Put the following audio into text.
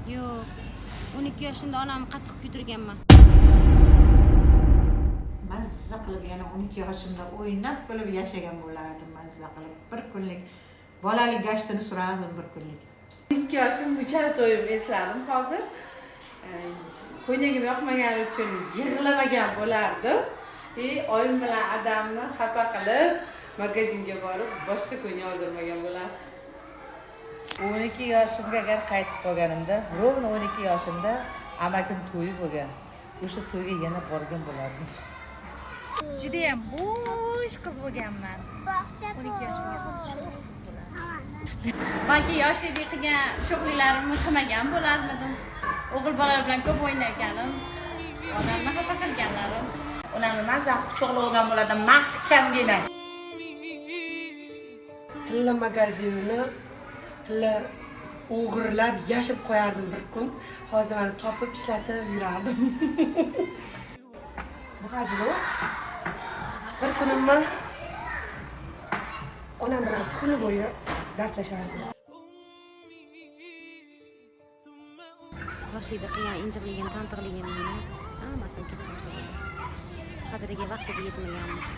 Yo'q, 12 yoshimda onamni qattiq kuydirganman. Mazza qilib yana 12 yoshimda o'ynab kulib yashagan bo'lardim, mazza qilib. Bir kunlik bolalik gashtini surardim bir kunlik. 12 yoshim muchal to'yim esladim hozir. Ko'ylagim yoqmagani uchun yig'lamagan bo'lardim. Oyim bilan adamni xafa qilib, magazinga borib boshqa ko'ylak oldirmagan bo'lardim. 12 yoshimga agar qaytib qolganimda, ровно 12 yoshimda amakim to'yi bo'lgan. O'sha to'yga yana borgan bo'lardim. Judayam bo'sh qiz bo'lganman. 12 yoshimga sho'x qiz bo'lardim. Balki yoshlikda qilgan sho'xliklarimni qilmagan bo'larmidim. O'g'il bolalar bilan ko'p o'ynaganim, onamni xafa qilganlarim. Onamni mazza quchoqlab olgan bo'lardim, mahkamgina. Tilla magazinini tilla o'g'irlab yashib qo'yardim bir kun. Hozir mana topib ishlatib yurardim. Bu hazil. Bir kunimni onam bilan kuni bo'yi dardlashardim. Yoshlikda qilgan injiqligim, tantiqligimni hammasini kechirib tashladim. Qadriga vaqtida yetmaganmiz.